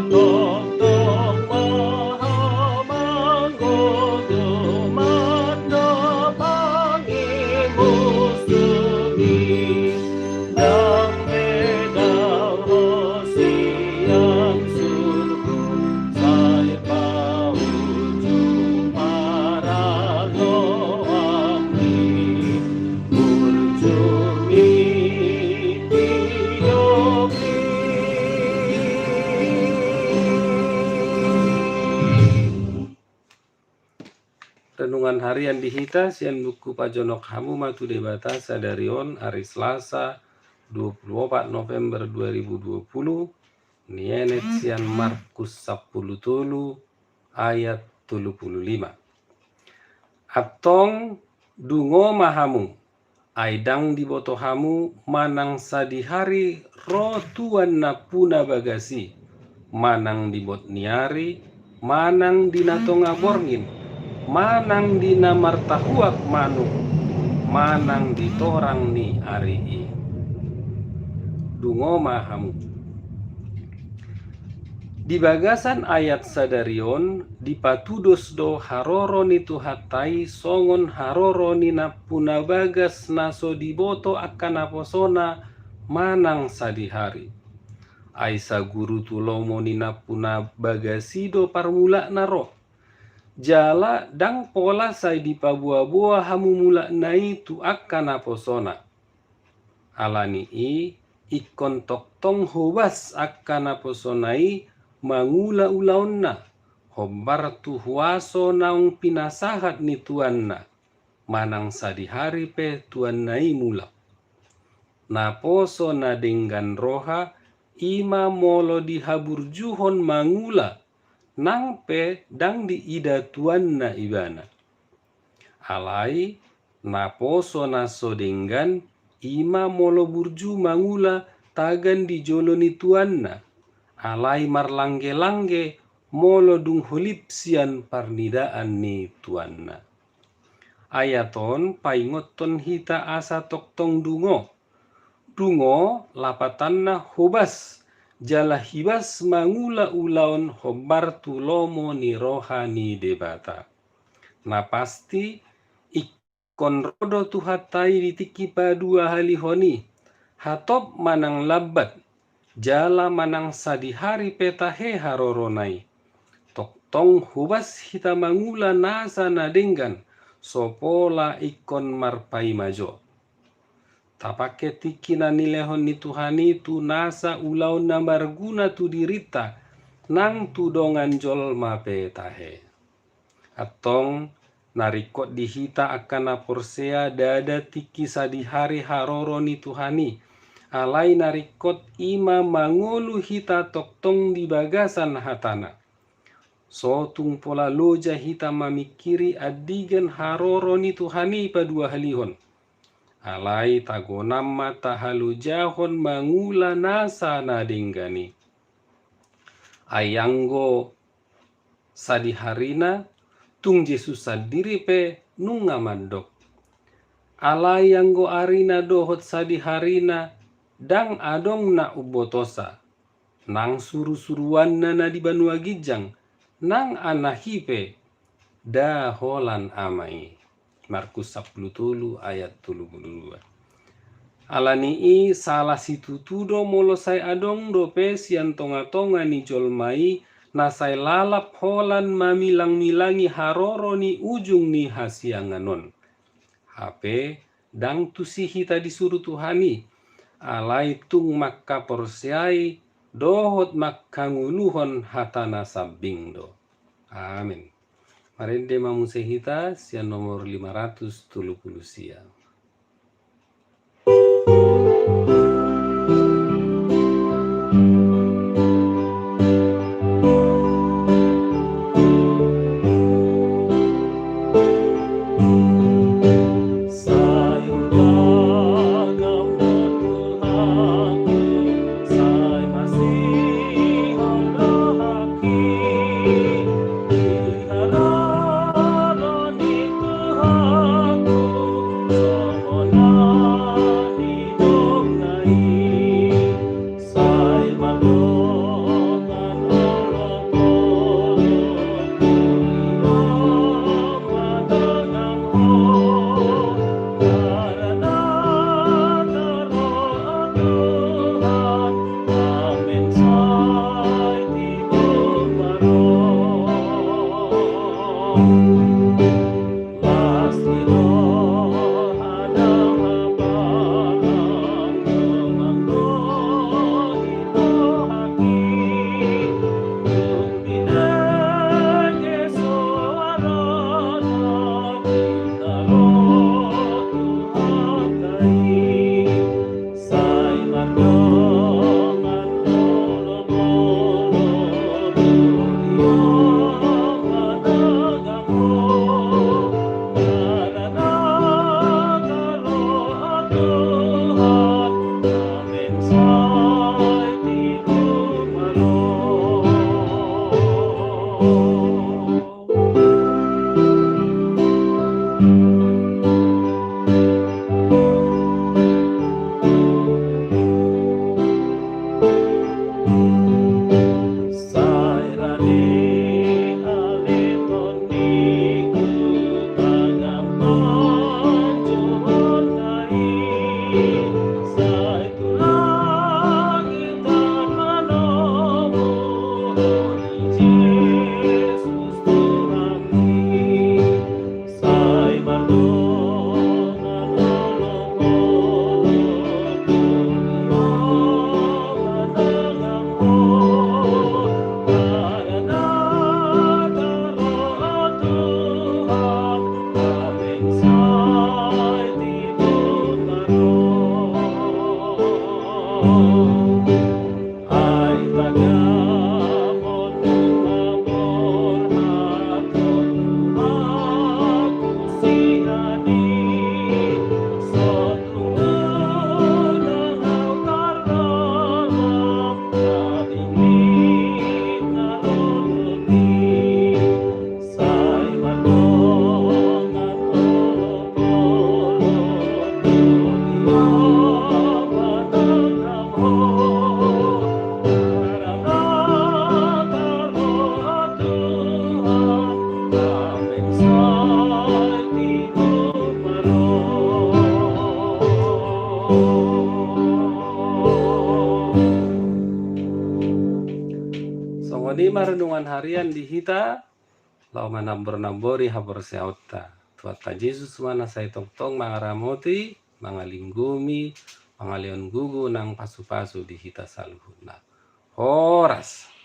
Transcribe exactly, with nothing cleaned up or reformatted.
Tongtong ma ho manggogo mandopangi musumi, ndang be dao ho sian surgo, sai paujung paraloanmi burju mitiopi. Renungan harian di hita sian buku Pajonok Hamu ma tu Debata sadari on, ari Selasa, dua puluh opat November dua ribu dua puluh, nienet sian Markus sampulu tolu ayat tolu puluh lima. Antong dungo ma hamu, ai ndang diboto hamu manang sadihari ro tuan nampuna bagas i, manang di bot ni ari, manang di na tonga borngin, manang di na martahuak manuk, manang di torang ni ari i. Dungo ma hamu. Di bagasan ayat sadari on, dipatudos do haroro ni Tuhanta i songon haroro ni nampuna bagas na so diboto angka naposona manang sadihari. Ai saguru tu lomo ni nampuna bagas i do parmulakna ro. Jala ndang pola sai dipaboaboa hamumulakna i tu angka naposona. Ala ni i, ingkon tongtong hobas angka naposona i mangula ulaonna, hombar tu huaso naung pinasahat ni tuanna, manang sadihari pe tuanna i mulak. Naposo na denggan roha, i ma molo dihaburjuhon mangula, nang pe ndang diida tuanna ibana. Alai naposo na so denggan, i ma molo burju mangula tagan di jolo ni tuanna, alai marlanggelangge molo dung holip sian parnidaan ni tuanna. Ayat on paingothon hita asa tongtong dungo. Dungo lapatanna hobas, jala hibas mangula ulaon hombar tu lomo ni roha ni Debata. Na pasti, ingkon ro do Tuhanta i di tingki paduahalihon i, hatop manang lambat, jala manang sadihari pe tahe harorona i. Tongtong hobas hita mangula nasa na denggan, so pola ingkon marpaima jo. Tapangke tingki na nilehon ni Tuhan i tu nasa ulaon na marguna tu dirinta, nang tu dongan jolma pe tahe. Antong, na ringkot di hita angka na porsea ndada tingki sadihari haroro ni Tuhan i, alai na ringkot i ma mangolu hita tongtong di bagasan hatana. So tung pola loja hita mamingkiri andigan haroro ni Tuhan i paduahalihon. Alai tagonan ma tahalojahon mangula nasa na denggan i. Ai anggo sadiharina, tung Jesus sandiri pe nunga mandok. Alai anggo arina dohot sadiharina, ndang adong na umbotosa. Nang surusuruanna na di banua ginjang, nang anak i pe, nda holan ama i. Markus sampulu tolu ayat tolu pulu dua. Ala ni i, sala situtu do molo sai adong dope sian tongatonga ni jolma i na sai lalap holan mamilangmilangi haroro ni ujung ni hasiangan on. Hape ndang tusi hita disuru Tuhan i, alai tung mangkaporseai dohot mangkangoluhon hatana sambing do. Amen. Marende ma muse hita sian nomor lima ratus tolu pulu sia. Songon i ma renungan harian di hita. Laho manambor-nambori haporseaonta. Tuhanta Jesus ma na sai tongtong mangaramoti, mangalinggomi, mangalehon gogo nang pasu-pasu di hita saluhutna. Horas.